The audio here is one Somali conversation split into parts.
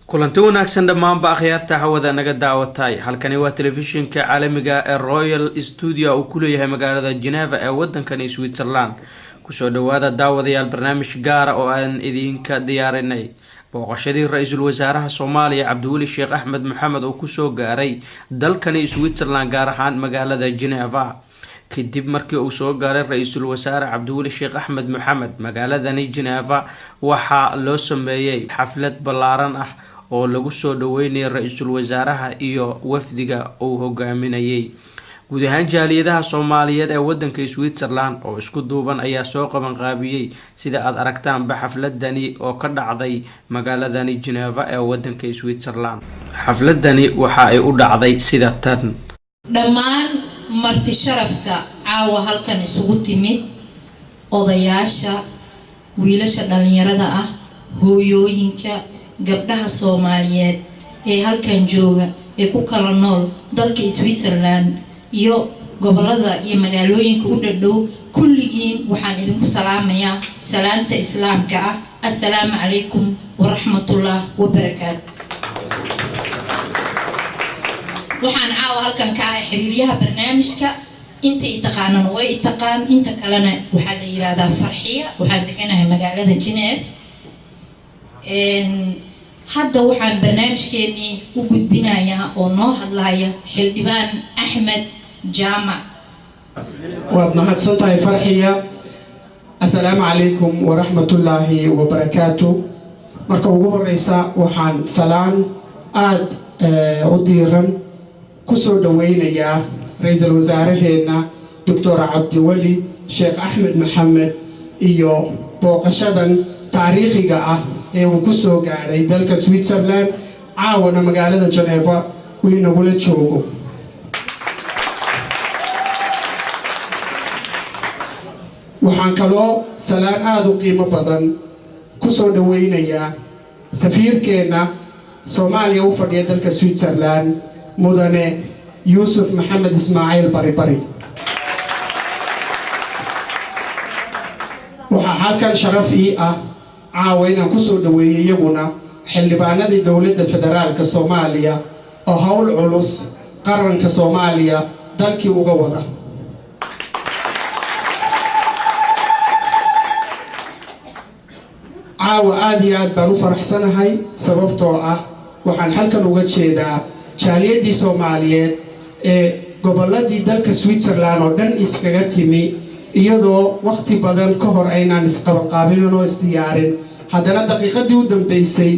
Kulanti wanaagsan dhammaanba akhyaarta hawada naga daawatay. Halkani waa telefishinka caalamiga ee Royal Studio uu ku leeyahay magaalada Geneva ee wadankani Switzerland. Kusoo dhawaada, daawadayaal, barnaamij gaara oo aan idinka diyaarinay booqashadii ra-iisul wasaaraha Soomaaliya Cabdiweli Sheekh Axmed Maxamed oo kusoo gaaray dalkani Switzerland, gaar ahaan magaalada Geneva. Kadib markii uu soo gaaray ra-iisul wasaare Cabdiweli Sheekh Axmed Maxamed magaaladani Geneva, waxaa loo sameeyey xaflad ballaaran ah oo lagu soo dhaweynayay ra-iisul wasaaraha iyo wafdiga uu hogaaminayay. Guud ahaan jaaliyadaha Soomaaliyeed ee wadanka Switzerland oo isku duuban ayaa soo qabanqaabiyey, sida aad aragtaanba, xafladani oo ka dhacday magaaladani Geneva ee wadanka Switzerland. Xafladani waxa ay u dhacday sida tan. Dhammaan marti sharafta caawa halkan isugu timid, odayaasha, wiilasha dhallinyarada ah, hooyooyinka, gabdhaha Soomaaliyeed ee halkan jooga ee ku kala nool dalka Switzerland iyo gobolada iyo magaalooyinka u dhadhow, kulligiin waxaan idinku salaamayaa salaamta Islaamka ah: assalaamu calaykum waraxmatullah wabarakaatu. Waxaan caawa halkan ka ahay xiriiryaha barnaamijka. Inta i taqaanana way i taqaan, inta kalena waxaa la yidhaahdaa Farxiya. Waxaan deganahay magaalada Geneve. Hadda waxaan barnaamijkeenii u gudbinayaa oo noo hadlaya Xildhibaan Axmed Jaamac. Waad mahadsan tahay, Farxiya. Assalaamu calaykum waraxmatullaahi wabarakaatu. Marka ugu horeysa, waxaan salaan aada u diiran ku soo dhoweynayaa ra-iisul wasaaraheenna Doctor Cabdiweli Sheekh Axmed Maxamed iyo booqashadan taariikhiga ah ee uu ku soo gaadhay dalka Switzerland, caawana magaalada Janeeba uu inagula joogo. Waxaan kaloo salaan aada u qiimo badan ku soo dhoweynayaa safiirkeenna Soomaaliya u fadhiya dalka Switzerland, Mudane Yuusuf Maxamed Ismaaciil Baribari. Waxaa halkan sharaf ii ah caawa inaan ku soo dhoweeyey iyaguna xildhibaanadii dowladda federaalka Soomaaliya oo howl culus qaranka Soomaaliya dalkii uga wada. Caawa aada iyo aad baan u faraxsanahay, sababtoo ah waxaan halkan uga jeedaa jaaliyaddii Soomaaliyeed ee gobolladii dalka Switzerland oo dhan iskaga timi, iyadoo wakhti badan ka hor aynaan isqabanqaabinin oo isdiyaarin, haddana daqiiqadii u dambaysay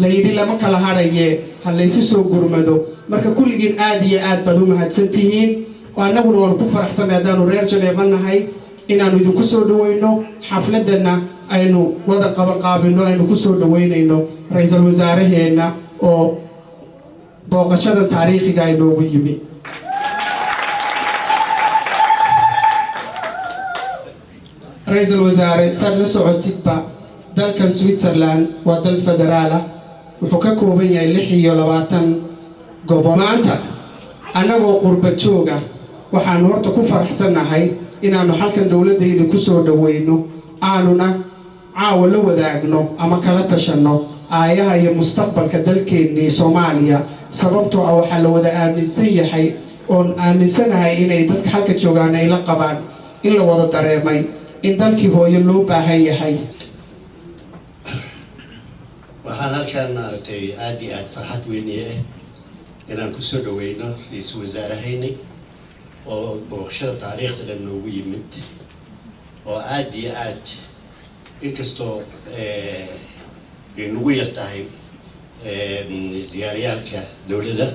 la yidhi lama kala hadhaye, ha laysu soo gurmado. Marka kulligiin aad iyo aad baad u mahadsan tihiin. Annaguna waanu ku faraxsanay haddaanu reer Janeeba nahay inaannu idinku soo dhoweyno xafladdanna aynu wada qabanqaabino, aynu ku soo dhoweynayno ra-iisul wasaaraheenna oo booqashadan taariikhiga inoogu yimi. Ra-iisul wasaare, saad la socotidba, dalkan Switzerland waa dal federaal ah, wuxuu ka kooban yahay 26 gobol. Maanta annagoo qurba jooga waxaanu horta ku faraxsannahay inaannu halkan dowladdayda ku soo dhoweyno, aanuna caawa la wadaagno ama kala tashanno aayaha iyo mustaqbalka dalkeennii Soomaaliya, sababtoo ah waxaa la wada aaminsan yahay oon aaminsanahay inay dadka halka joogaan ay la qabaan in la wada dareemay in dalkii hooyo loo baahan yahay. Waxaan halkaan, maaragtay, aada iyo aada farxad weyniye ah inaan kusoo dhaweyno ra-iisul wasaarahayni oo booqashada taariikhda noogu yimid, oo aada iyo aad, inkastoo ay nagu yar tahay ziyaarayaalka dowladda,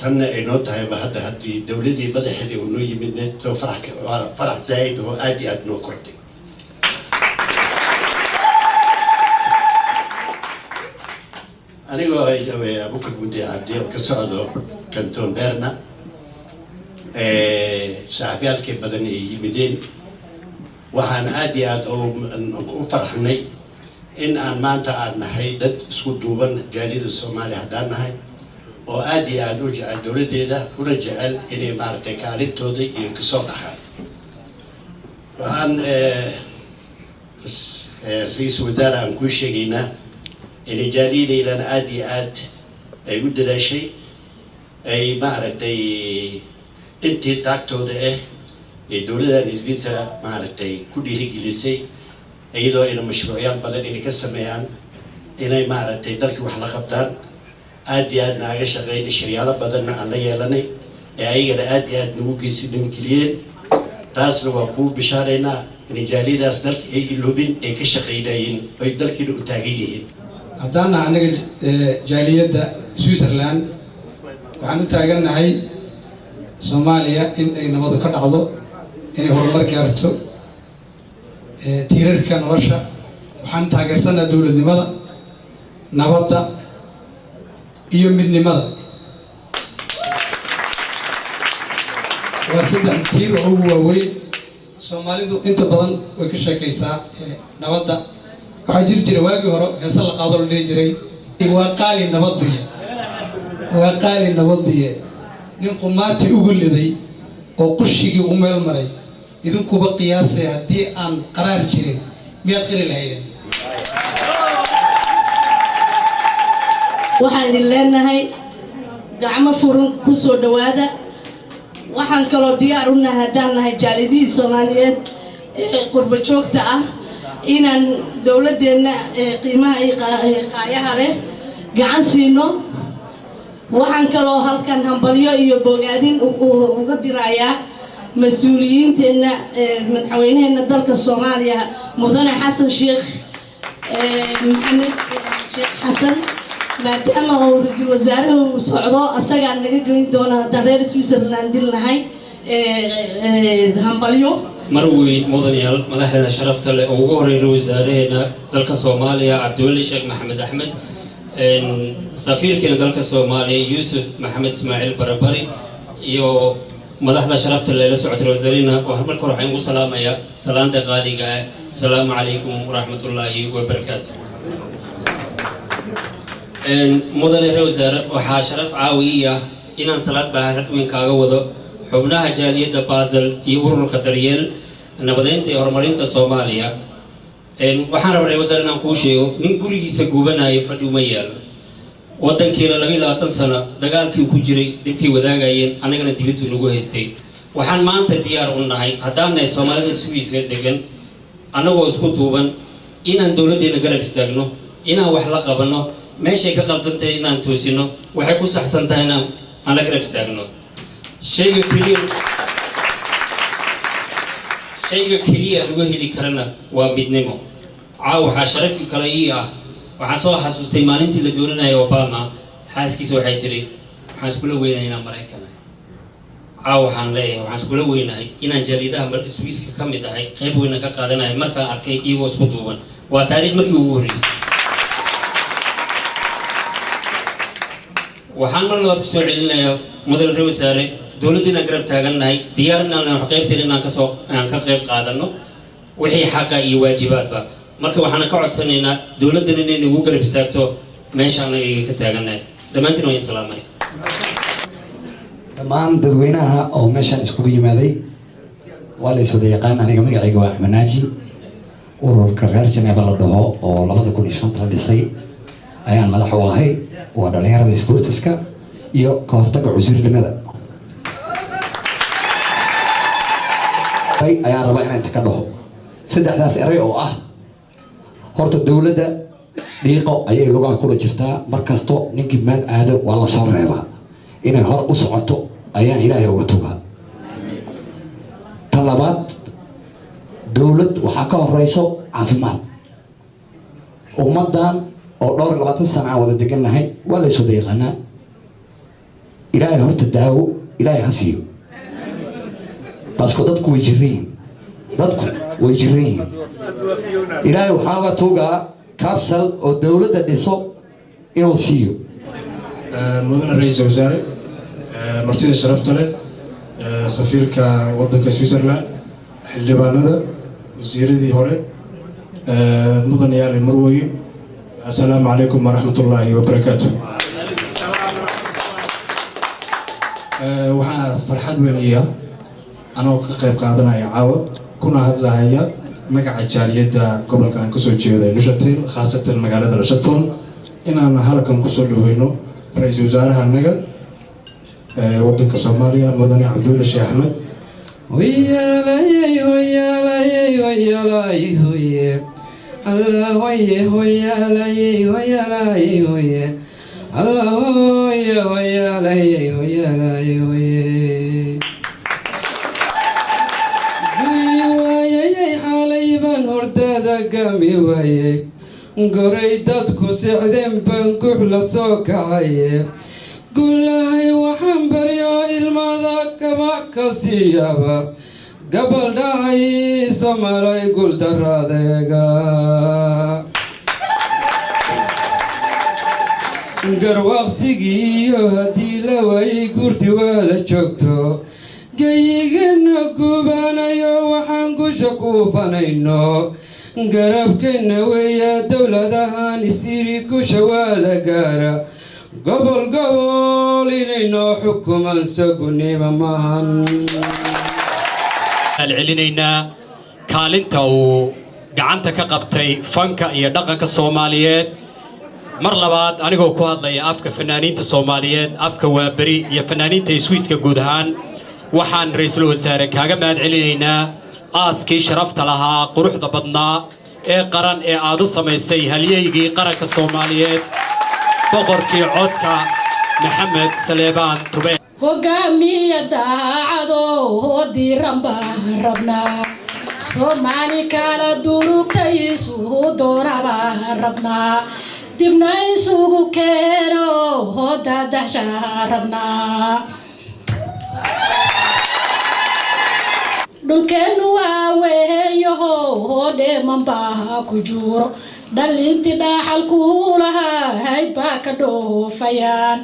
tanna ay noo tahayba hadda haddii dowladdii madaxeedii uu noo yimidna to farax farax zaa'id oo aada iyo aada noo kordhay. Anigoo Abukar Mudde Cabdi oo ka socdo Canton Berna, saaxiibyaalkii badan ay yimideen, waxaan aada iyo aada u farxnay in aan maanta aan nahay dad isku duuban, jaaliyada Soomaaliya haddaan nahay, oo aada iyo aada u jecel dowladdeeda, una jecel inay, maaragtay, kaalintooda iyo kasoo baxaan. Waxaan, ra-iisul wasaare, aan kuu sheegaynaa Inay jaaliyadaydana aada iyo aad ay u dadaashay, ay maaragtay intii taagtooda ah ee dowladdan Switzerland maaragtay ku dhiirigelisay, iyadoo ayna mashruucyaal badan inay ka sameeyaan, inay maaragtay dalkii wax la qabtaan. Aada iyo aad naaga shaqeynay, shiryaalo badanna aan la yeelanay ee ayagana aada iyo aad nagu geesinimgeliyeen. Taasna waa kuu bishaaraynaa inay jaaliyadaas dalka ay iloobin, ay ka shaqaynayeen, ay dalkiina u taagan yihiin. Haddaanna anaga jaaliyadda Switzerland waxaan u taagannahay Soomaaliya in ay nabadu ka dhacdo, inay horumar gaarto, tiirarka nolosha. Waxaan taageersannaha dowladnimada, nabadda iyo midnimada. Waa saddex tiir oo ugu waaweyn. Soomaalidu inta badan way ka sheekaysaa nabadda. Waxaa jiri jira waagii hore heese la qaado, la dhihi jiray: "Waa qaali nabaduye, waa qaali nabaduye, nin qumaati ugu liday oo qushigii u meel maray, idinkuba qiyaasay haddii aan qaraar jirin miyaad qiri lahaydeen?" Waxaan idin leenahay gacmo furan ku soo dhowaada. Waxaan kaloo diyaar u nahay, haddaan nahay jaalidihii Soomaaliyeed ee qurbo joogta ah, inaan dowladdeenna qiimaha iyo qaayaha leh gacan siino. Waxaan kaloo halkan hambalyo iyo bogaadin uga dirayaa mas-uuliyiinteenna, madaxweyneheenna dalka Soomaaliya, Mudane Xasan Sheekh Maxamed Sheekh Xasan. Maadaama uu ra-iisul wasaaraha uu socdo, asagaa naga goyn doona haddaan reer Switzerland dilnahay hambalyo. Marweyn, mudanayaal, madaxdeena sharafta leh oo ugu horreeyay wasaaraheena dalka Soomaaliya, Cabdiweli Sheekh Maxamed Axmed, safiirkeena dalka Soomaaliya, Yuusuf Maxamed Ismaaciil Barabari, iyo madaxda sharafta leh la socotay wasaarihina, marka hore waxaan ugu salaamayaa salaanta qaaliga ah: asalaamu calaykum waraxmatullaahi wabarakaatu. Mudane reer wasaare, waxaa sharaf caawi ah inaan salaad baahad weyn kaaga wado xubnaha jaaliyadda Basel iyo ururka Daryeel, Nabadeynta iyo Horumarinta Soomaaliya. Waxaan rabaa, reer wasaare, inaan kuu sheego nin gurigiisa guubanayo fadhi uma yaalo. Waddankeena 22 sano dagaalkii ku jiray, dhibkay wadaagayeen, annagana dibaddu nagu haystay. Waxaan maanta diyaar u nahay, haddaan nahay Soomaalida Swiiska degan, annagoo isku duuban, inaan dowladdeena garab istaagno, inaan wax la qabanno, meeshay ka qaldantahay inaan toosino, waxay ku saxsan tahay inaan aan la garab istaagno. Shayga keliya lagu heli karana waa midnimo. Caaw waxaa sharaf kale ii ah, waxaan soo xasuustay maalintii la dooranayay Obama, xaaskiisa waxay tiri: "Waxaan iskula weynahay inaan Maraykan ahay." Caaw waxaan leeyahay waxaan iskula weynahay inaan jaaliyadaha Swiiska ka mid ahay, qayb weyna ka qaadanayo markaan arkay iyagoo isku duuban. Waa taariikh markii ugu horreysay. Waxaan mar labaad kusoo celinayaa, mudan reer wasaare, dowladda inaan garab taagannahay, diyaar inaan qaybteena inaan kasoo aan ka qayb qaadano wixii xaqa iyo waajibaadba. Marka waxaana ka codsanaynaa dowladdan inay nagu garab istaagto meesha annaga iga ka taagannahay. Dhammaantiin waan idin salaamay. Dhammaan dadweynaha oo meeshaan iskugu yimaaday waa la iswada yaqaan. Aniga magacayga waa Axmed Naaji. Ururka reer Janeeba la dhaho oo 2005-ta la dhisay ayaan madax u ahay. Waa dhalinyarada sportiska iyo ka hortagga cusurnimada ayaan rabaa inaan inta ka dhaho saddexdaas eray oo ah: horta dowladda dhiiqo ayay lugaha kula jirtaa. Mar kasto ninkii meel aado waa la soo reebaa. Inay hor u socoto ayaan Ilaahay uga tugaa. Ta labaad, dowlad waxaa ka horeyso caafimaad. Ummaddan oo dhowr iyo labaatan sana aan wada degannahay waa la iswada yaqaanaa. Ilaahay horta daawo Ilaahay ha siiyo, basko dadku way jiran yihiin, dadku way jiran yihiin. Ilaahay waxaa uga tuugaa kabsal oo dowladda dhiso inuu siiyo. Mudane ra-iisul wasaare, martida sharafta leh, safiirka waddanka Switzerland, xildhibaanada, wasiiradii hore, mudanayaal, marweye, assalaamu calaykum waraxmatullaahi wabarakaatu. Waxaa farxad weyn iya anoo ka qayb qaadanaya caawa, kuna hadlahaya magaca jaaliyadda gobolka aan kasoo jeeday, Neuchâtel, khaasatan magaalada Lashaton. Inaan halkan kusoo dhaweyno ra-iisul wasaaraha naga wadanka Soomaaliya, mudane Cabdulla Sheekh Axmed. Hoyaalayey, hoyaalayey, hoyaalay, hoye, alla hoye, hoyaalayey, hoyaalayey, hoye, alla hoye, hoyaalayey, hoyaalayey, hoye. Gui waayayey, xaalay baan hordada gami waayey, goray dadku sexdeen baan gux la soo kacaye. Gulahay waxaan baryo ilmada kama kalsiiyaba, gabal dhacay somalay guldaradeega. Garwaaqsigiiyo haddii la waayay gurti waada joogto, gayigana gubanayo waxaan gusha kuufanayno garabkeenna weeya. Dowladahan isiri gusha waada gaara, gobol gobol inaynoo xukumaan sagunima maahan. Celinaynaa kaalinta uu gacanta ka qabtay fanka iyo dhaqanka Soomaaliyeed. Mar labaad, anigoo ku hadlaya afka fanaaniinta Soomaaliyeed, afka Waaberi iyo fanaaniinta Swiiska guud ahaan, waxaan ra-iisul wasaare kaaga mahad celinaynaa aaskii sharafta lahaa, quruxda badnaa ee qaran ee aad u samaysay halyeygii qaranka Soomaaliyeed, boqorkii codka, Maxamed Saleebaan Tube. Hogaamiya daacado oo diiran baan rabnaa, Soomaali kala durugtay isugu doona baan rabnaa, dibna isugu keeno hoodadaxshaan rabnaa. Dhulkeennu waa weeyaho oo dheeman baa ku juuro, dhalintii dhaaxalku lahaa hayd baa ka dhoofayaan,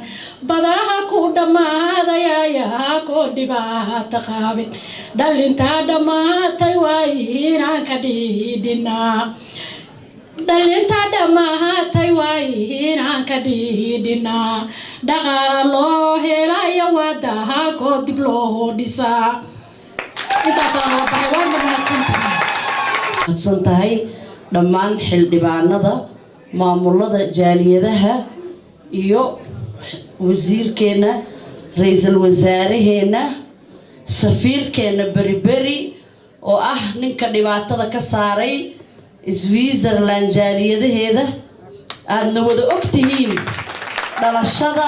badaha ku dhammaadayayaa koo dhibaata qaabin. Dhalintaa dhammaatay waay inaan ka dhiidhinaa, dhalinta dhammaatay waay inaan ka dhiidhinaa, dhaqaala loo helayo wadaha koo dib loo dhisaa. Intaasaa loo baxay, waa mahadsantahay. Mahadsan tahay dhammaan xildhibaanada, maamulada jaaliyadaha iyo wasiirkeenna, ra-iisul wasaaraheenna, safiirkeenna Beriberi oo ah ninka dhibaatada ka saaray Switzerland jaaliyadaheeda, aadna wada og tihiin dhalashada,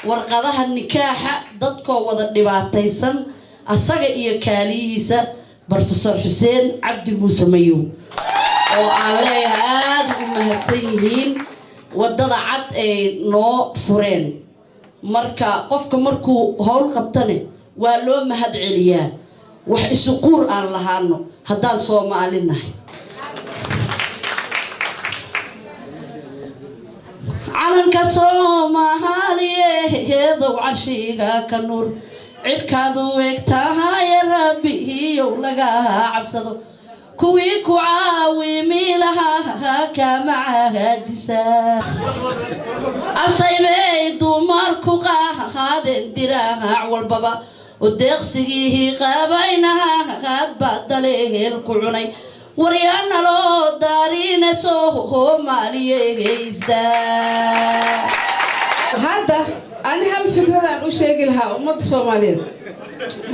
warqadaha nikaaxa, dadkoo wada dhibaataysan, asaga iyo kaaliyihiisa Brofesor Xuseen Cabdi Muuse Mayow, oo aan leeyahay aada u mahadsan yihiin waddada cad ay noo fureen. Marka qofka markuu howl qabtane waa loo mahad celiyaa. Wax isu quur aan lahaano haddaan Soomaali nahay. Calanka Soomaaliyeedow, carshiga ka nuur, cirkaadu egtahaye, Rabbihiyow laga cabsado, kuwii ku caawimi lahaa kama caajisa. Asaybey dumarku qaadeen diraac walbaba, udeeqsigii qabaynahaad baa daleel ku cunay, waryaanaloo daarine Soomaaliyeysta. Hadda ani hal fikradaan u sheegi lahaa ummadda Soomaaliyeed,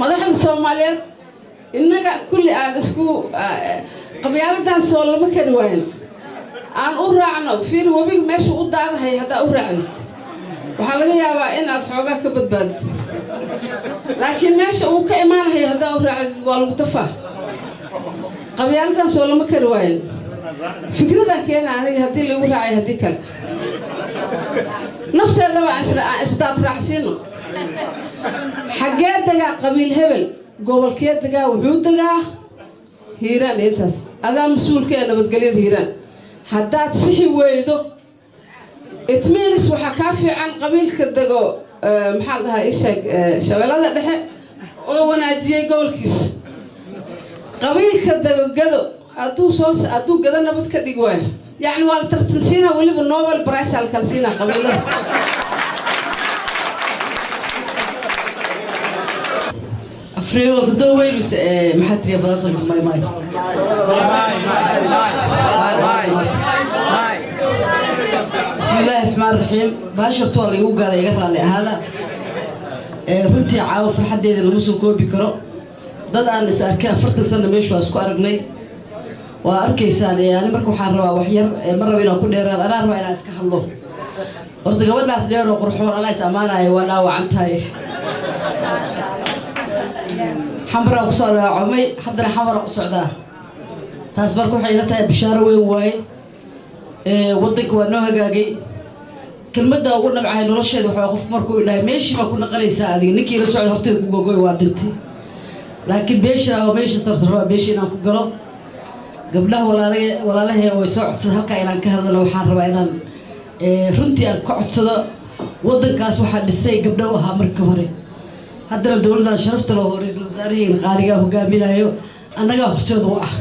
madaxda Soomaaliyeed, innaga kulli aan isku qabyaaladan soo lama kari waayan aan u raacno. Fiir, webiga meeshuu u daadahay haddaa u raacdid, waxaa laga yaabaa inaad xoogaa ka badbaadid, laakiin meesha uu ka imaanahay haddaa u raacdid waa lagu dafaa. Qabyaaladan soo lama kari waayan. Fikradaan keena aniga, haddii lagu raacay, haddii kale nafteedaba aan isdaad raacsiino. Xaggee degaa qabiil hebel? Gobolkee degaa? Wuxuu degaa Hiiraan. Intaas adaa mas-uulka ee nabadgelyada Hiiraan. Haddaad sixi weydo, itminis waxaa kaa fiican qabiilka dego, maxaa la dhahaa, isheeg, Shabeellada Dhexe oo wanaajiyey gobolkiisa. Qabiilka dego Gado hadduu soo hadduu Gado nabad ka dhigi waayo, yacni waa la tartansiinaa, weliba Nobel Prize aa la kala siinaa qabiilada. Afrigo kudowey mise maxaa tiriya fadaasa mise may may? Bismillaahi raxmaan raxiim. Baashirtu waa laigu gaaday, iga raalli ahaada. Runtii caawo farxaddeeda lama soo koobi karo. Dad aan is arkay 40 sana meeshu waa isku aragnay, waa arkaysaan. Ani marka waxaan rabaa wax yar, ma rabo inaan ku dheeraado, anaa rabaa inaan iska hadlo. Horta gabadhaas dheer oo qurxoon, anaa is ammaanaya, waa dhaawacan tahay. Xambaraa kusoo dhaawacmay, haddana xamara ku socdaa. Taas marka waxay ila tahay bishaaro weyn waaye. Waddanka waa noo hagaagay. Kelmadda ugu nabcahay nolosheeda waxaa qofku markuu idhahay meeshii baa ku naqanaysaa adiga. Ninkii la socday horteeda ku gogoy, waa dhintay. Laakiin beesha waa meesha sarsaraba, beesha inaan ku galo. Gabdhaha walaalahee way soo codsada halkaa inaan ka hadlano. Waxaan rabaa inaan runtii aan ka codsado. Waddankaas waxaa dhisay gabdho u ahaa markii hore. Haddana dowladdan sharafta loo, ra-iisul wasaaraheen qaaligaa hogaaminayo, annagaa horseed u ah.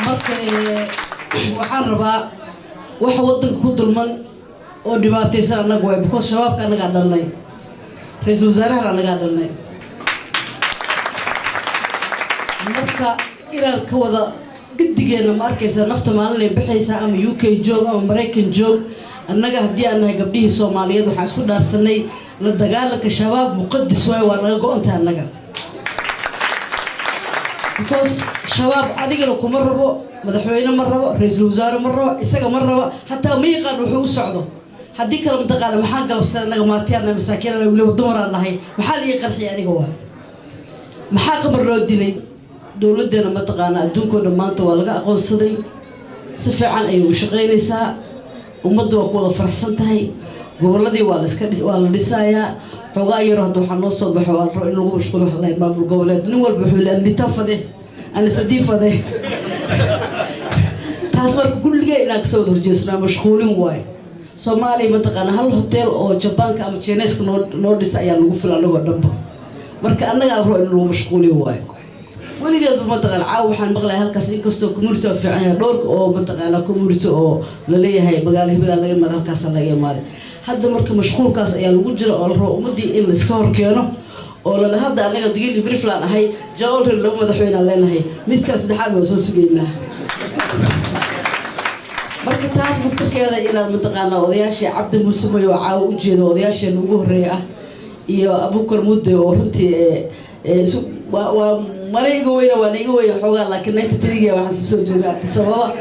Marka waxaan rabaa waxa waddanka ku dulman oo dhibaataysan annaga waay, because shabaabka annagaa dhalnay, ra-iisul wasaarahan annagaa dhalnay. Marka inaan ka wada guddigeenna, ma arkaysaa, nafta maalinay baxaysaa, ama UK joog ama Maraykan joog. Annaga haddii aan nahay gabdhihii Soomaaliyeed, waxaan isku dhaarsanay la dagaalanka Shabaab. Muqadis waayo, waa naga go-ontahay annaga, because Shabaab adigana kuma rabo, madaxweyne ma rabo, ra-iisul wasaare ma rabo, isaga ma rabo, hataa ma yaqaan wuxuu u socdo. Haddii kale mataqaana maxaa galabsan? Annaga maatiyaana, masaakiin, weliba dumaraan nahay. Maxaa la ii qarxiyay aniga? Waay, maxaa qamar loo dilay? Dowladdeena mataqaana adduunkao dhan maanta waa laga aqoonsaday, si fiican ayay u shaqaynaysaa, ummadda waa ku wada faraxsan tahay. Gobolladii waa laska waa la dhisayaa. Xoogaa yaro hadda waxaa noo soo baxo waa rabo in lagu mashquulo. Waxa lahay maamul goboleed, nin walba wuxuu le anita fade, anisadii fade. Taas marka kulligee inaan kasoo wada horjeesnaa mashquulin waayo. Soomaaliya mataqaana hal hotel oo Jabaanka ama Jineeska noo dhisa ayaa lagu fila anagoo dhanba. Marka annagaa rabo in lagu mashquulin waayo weligeedba. Mataqaana caawa waxaan maqlaya halkaas, inkastoo community oo fiican yahay, dhowrka oo mataqaana community oo laleeyahay magaalo hebelaa laga imaada, halkaasa laga imaaday. Hadda marka mashquulkaas ayaa lagu jira oo la rabo ummaddii in laiska horkeeno oo lala hadda annaga Digil Brifland ahay jaolrer laba madaxweynaan leenahay, mid kale saddexaad waa soo sugaynaa. Marka taas naftarkeeda inaad mataqaana odayaashii Cabdi Muuse Mayo oo caawa u jeeda, odayaasheena ugu horreeya ah, iyo Abukar Mudde oo runtii waa mana iga weyna, waana iga weyna xoogaa, laakiin 93 waxaan soo joogay Addis Ababa,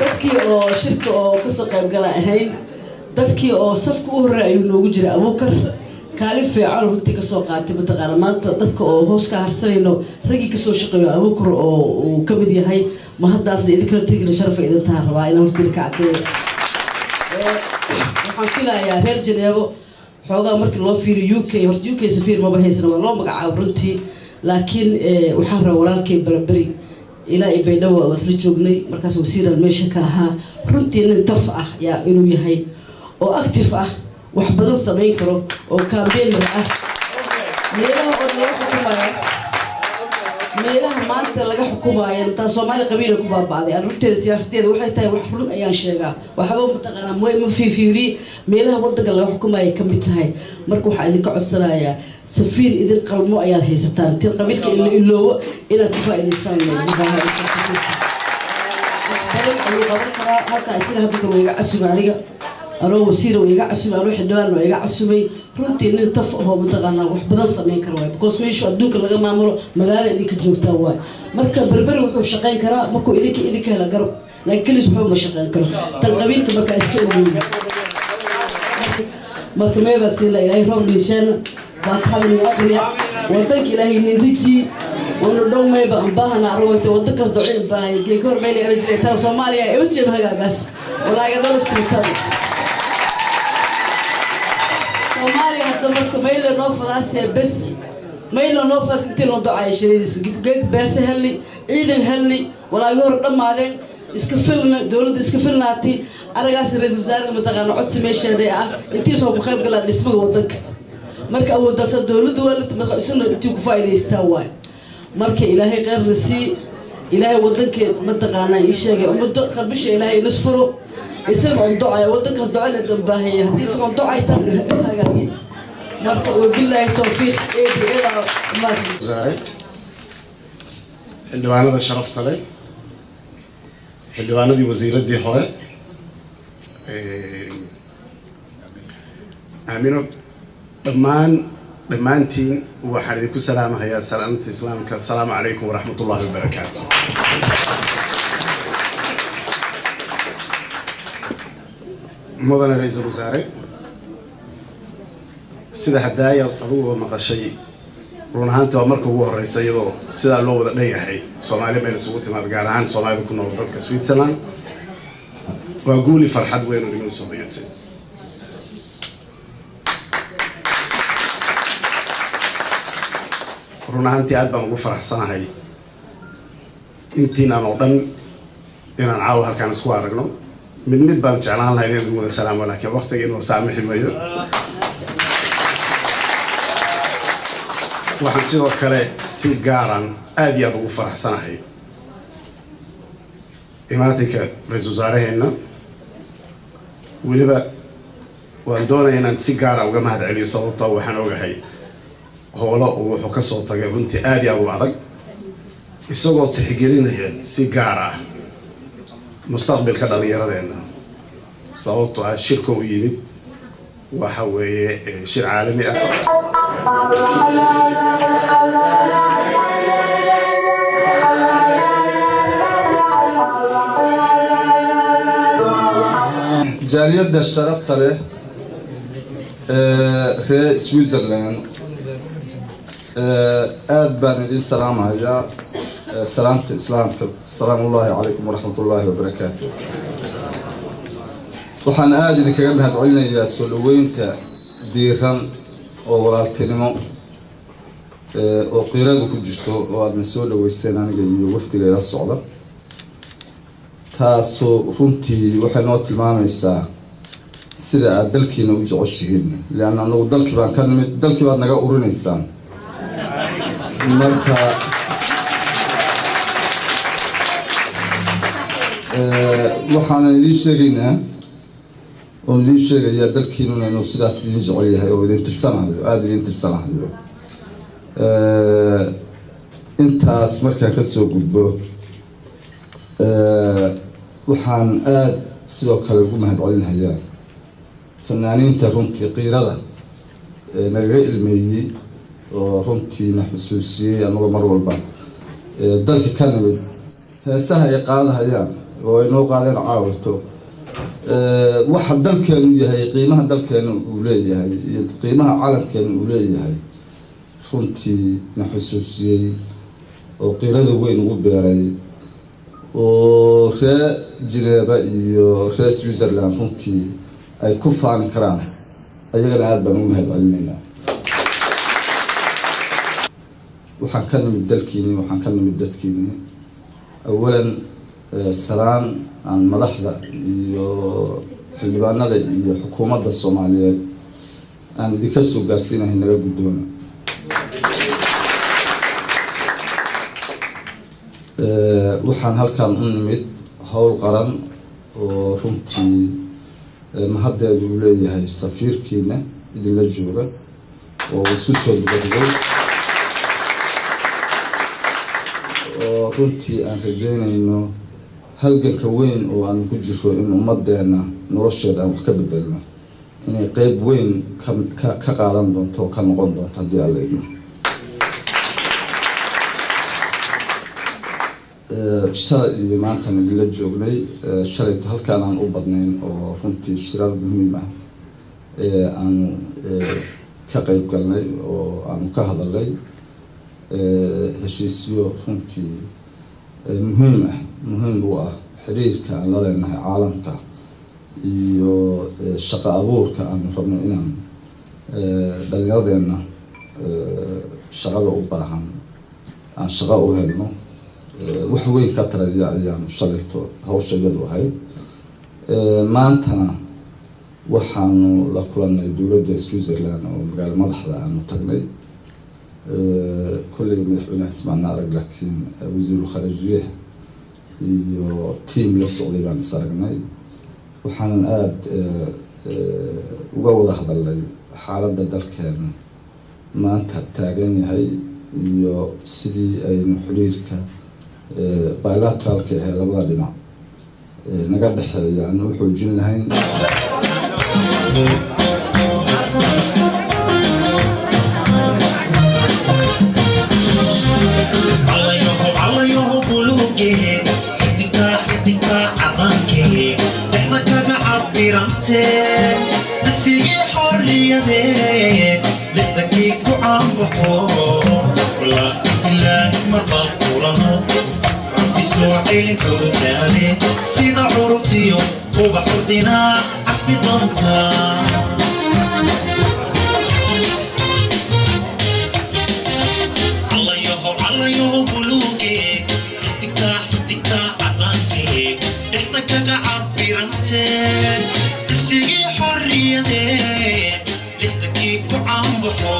dadkii oo shirka oo kasoo qayb gala ahayn, dadkii oo safka u horreeya ayuu noogu jiray. Abuukar kaalin fiican runtii kasoo qaatay. Mataqaana maanta dadka oo hoos ka harsanayno raggii kasoo shaqeeyo Abuukar oo uu ka mid yahay. Ma haddaasna idinkala tegina, sharafa idin taha rabaa inaan hortiina ka caddeeyo. Waxaan filayaa reer Janeebo xoogaa markii loo fiiriyo UK, horta UK safiir maba haysana, waa loo magacaabo runtii. Laakiin waxaan rabaa walaalkay Berberi ilaa iyo Baydhabo waa isla joognay markaas, wasiiraan meesha ka ahaa. Runtii nin taf ah yaa inuu yahay oo active ah, wax badan samayn karo oo campaigner ah. Meelaha oo laga xukumayo, meelaha maanta laga xukumaayo taa Soomaali qabiila ku baaba'day. Aan runteeda siyaasadeeda waxay tahay wax run ayaan sheegaa, waxba mataqaanaa ma fiifiiriye. Meelaha waddanka laga xukumaya ka mid tahay. Marka waxaa idinka codsanayaa safiir idin qalmo ayaad haysataan, tin qabiilka in la iloobo inaad ku faa'iidaystaan badan ayuu qaban karaa. Halkaa isaga hadda kale waa iga casumay, aniga anoo wasiira waa iga casumay, anoo xildhibaan waa iga casumay. Runtii nin taf ahoo mataqaanaa wax badan samayn kara waay, because meeshu adduunka laga maamulo magaalada idinka joogtaa waay. Marka Berberi wuxuu shaqayn karaa markuu idinka hela garab, laakiin kelis waxba ma shaqayn karo. Tan qabiilka markaa iska iloobo. Marka meebaa siila Ilaahay roob dhiisheena baatixada aqriya, wadanka Ilaahay nindiji unu dhow mayba anbaahana aragooyta wadan kas doci anbaahaya geeka hor mayna era jiray taa Soomaaliya ee ujeema hagaagaas walaagadaliskuutada Soomaaliya. Hadda marka mayla noo fadaasee bes, mayla noo fadaas intii loo docaya shiradiisa geeg beese helni, ciidan helni, walaagi hor dhammaadeen, iska filna, dowladda iska filnaatay. Aragaas ra-iisul wasaaraha mataqaana codsi meesheeda ah intiisoo ku qayb galaan dhismaga wadanka. Marka awooddaasa dowladda waa isna intii ku faa'iidaystaa waay. Marka Ilaahay kheyr la sii, Ilaahay wadankeed mataqaanaa ii sheegay ummaddo qalbisha Ilaahay inas furo. Isaga on docaya wadankaas docayna dambaahaya haddii isaga on docay tan hagaagi. Marka wabilaahi tawfiiq. Eedi eeda. Wasaare, xildhibaanada sharafta leh, Xildhibaanadii, wasiiradii hore, Aamino, dhammaan dhammaantiin waxaan idinku salaamahayaa salaamta Islaamka. Asalaamu calaykum waraxmat ullahi wabarakaatu. Mudane ra-iisul wasaare, sida hadaaya adiguba maqashay, run ahaantii waa marka ugu horeysa iyadoo sidaa loo wada dhan yahay Soomaali meel isugu timaad, gaar ahaan Soomaalida ku nool dalka Switzerland. Waa guuli farxad weyn oo inoo soo hoyatay. Run ahaantii aad baan ugu faraxsanahay intiinaan oo dhan inaan caawa halkaan isku aragno. Mid mid baan jeclaan lahay inaan wada salaamo, laakiin waqtiga inuu saamixi mayo. Waxaan sidoo kale si gaaran aad iyo aad ugu faraxsanahay imaatinka ra-iisul wasaaraheenna. Weliba waan doonaya inaan si gaara uga mahad celiyo, sababtoo waxaan ogahay howlo uu wuxuu ka soo tagay runtii aad iyo aad u adag, isagoo tixgelinaya si gaar ah mustaqbilka dhallinyaradeenna, sababtoo ah shirka u yimid waxa weeye shir caalami ah. Jaaliyadda sharafta leh ee reer Switzerland, aad baan idin salaamahayaa salaamta Islaamka. Asalaamu ullaahi calaykum waraxmat ullaahi wabarakaatu. Waxaan aada idinkaga mahad celinayaa soo dhaweynta diiran oo walaaltinimo oo qiiradu ku jirto oo aadna soo dhaweysteen aniga iyo wafdiga ila socda. Taasoo runtii waxay noo tilmaamaysaa sida aada dalkiina u jeceshihiin, leanna anagu dalkii baan ka nimid, dalkii baad naga urinaysaan. Marka waxaanan idiin sheegaynaa oon idiin sheegayaa dalkiinuna inuu sidaas idin jecel yahay oo idin tirsanayo, aada idin tirsanayo. Intaas markaan ka soo gudbo, waxaan aada sidoo kale ugu mahad celinayaa fanaaniinta runtii qiirada nagaga ilmeeyey oo runtii na xusuusiyey anagoo mar walba dalki ka nimid, heesaha ay qaadahayaan oo ay noo qaadeen caawito waxa dalkeenu yahay, qiimaha dalkeenu uu leeyahay iyo qiimaha calamkeenu uu leeyahay, runtii na xusuusiyey oo qiirada weyn ugu beeray, oo reer Jineeba iyo reer Switzerland runtii ay ku faani karaan. Ayagana aada baan ugu mahad celinaynaa. Waxaan ka nimid dalkiini, waxaan ka nimid dadkiini. Awalan, salaan aan madaxda iyo xildhibaanada iyo xukuumadda Soomaaliyeed aan idinka soo gaarsiinahay naga guddoona. Waxaan halkan u nimid howl qaran oo runtii mahaddeedu uu leeyahay safiirkiina idinla jooga oo isku soo dubadigay, oo runtii aan rajeynayno halganka weyn oo aan ku jiro in ummaddeena nolosheeda aan wax ka bedelno inay qeyb weyn ka qaadan doonto oo ka noqon doonto haddii Alla idmo. Shalay iyo maantaan idinla joognay. Shalayto halkaan aan u badnayn oo runtii shirar muhiim ah ee aanu ka qeyb galnay oo aanu ka hadalnay heshiisyo runtii muhiim ah, muhiim u ah xiriirka aan la leenahay caalamka iyo shaqo abuurka aanu rabno inaan dhalinyaradeenna shaqada u baahan aan shaqo u helno. Wax weyn ka taraya ayaanu shalayto hawsha iyadu ahayd. Maantana waxaanu la kulanay dowladda Switzerland oo magaalo madaxda aanu tagnay. Kolleyba madaxweynaha ismaana arag, laakiin wasiirul kharijiyaha iyo team la socday baan is aragnay. Waxaanan aada uga wada hadalnay xaaladda dalkeena maanta taagan yahay iyo sidii aynu xiriirka bilateralka ahee labada dhinac Naga dhexeeya aan u xoojin lahayn. Sida curubtiyo ubax urdinaa cafi doontaa. Callayaho buluuge, xidigtaa xidigtaa cadaanke, dhexda kaga cabirante, isigii xorriyade, lixdankii ku caanbaxo.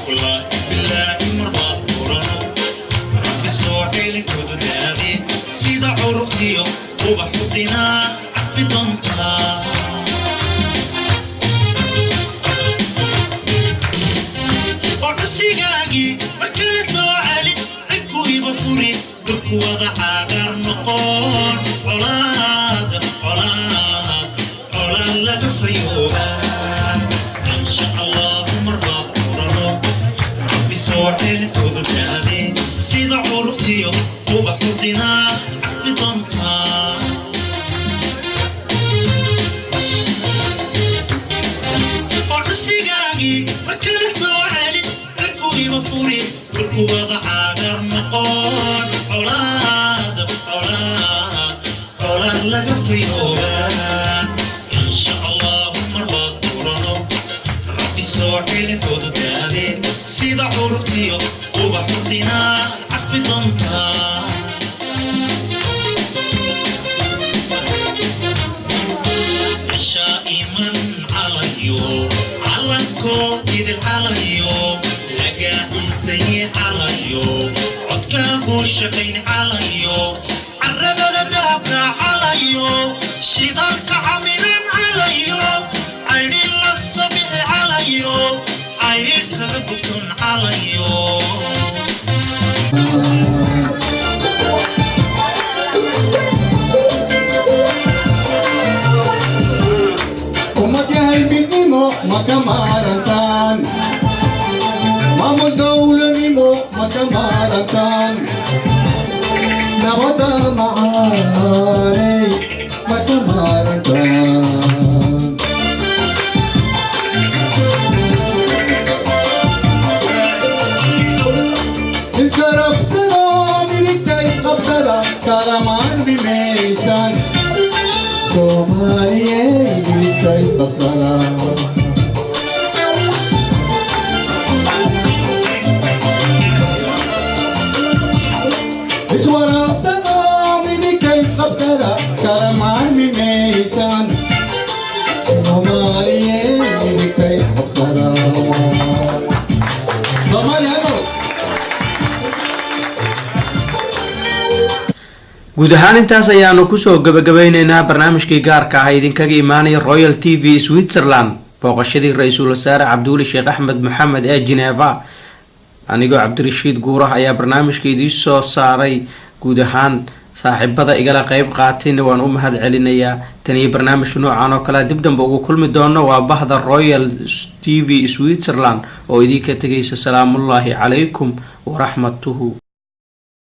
Wallaahi bilaahi marbaad furano, Rabbi soo celinkoodu daade, sida curubtiyo ubax urdinaa cafi doontaa. Codsigaagii markale soo celi, cirkuiba furi, dhulku wada cagaar noqon, colaad colaad colaad laga fayoobaa. Insha Allahu marbaad furano, Rabbi soo celinkoodu daade, sida curubtiyo ubax urdinaa cafi doontaa. Codsigaagii markale soo celi, cirkuiba furi, dhulku wada cagaar noqon, colaad colaad colaad laga fayoobaa. Insha Allahu marbaad furano, Rabbi soo celinkoodu daade, sida curubtiyo ubax urdinaa cafi doontaa. Iman calayo calanko idil calayo, lagaciisaye calayo, codkaagu shaqayn calayo, caradada dahabka calayo, shidaalka camiran calayo, caydhin la sobixi calayo, caydh kaga bogson calayo. Ummad yahay, midnimo ma ka maarantaan, maamul dowlanimo ma ka maarantaan, nabada macaanay ma ka maarantaan. Iskarabsada, midigta isqabsada, kala maarmi maysaan. Soomaaliyey, midigta isqabsada. Iswalaaqsada, midigta isqabsada, kala maarmi maysaan. Soomaaliyey, midigta isqabsada. Soomaaliya hadal. Guud ahaan intaas ayaanu kusoo gabagabeyneynaa barnaamijkii gaarka ah idinkaga imaanaya Royal TV Switzerland, booqashadii ra-iisul wasaare Cabdiweli Sheekh Axmed Maxamed ee Geneva. Anigoo Cabdirashiid Guurah ayaa barnaamijka idiin soo saaray. Guud ahaan saaxiibada igala qeyb qaatayna waan u mahad celinayaa. Tan iyo barnaamijka noocan oo kale dib dambe ugu kulmi doono, waa bahda Royal TV Switzerland oo idinka tegaysa. Salaamullaahi calaykum waraxmatuhu.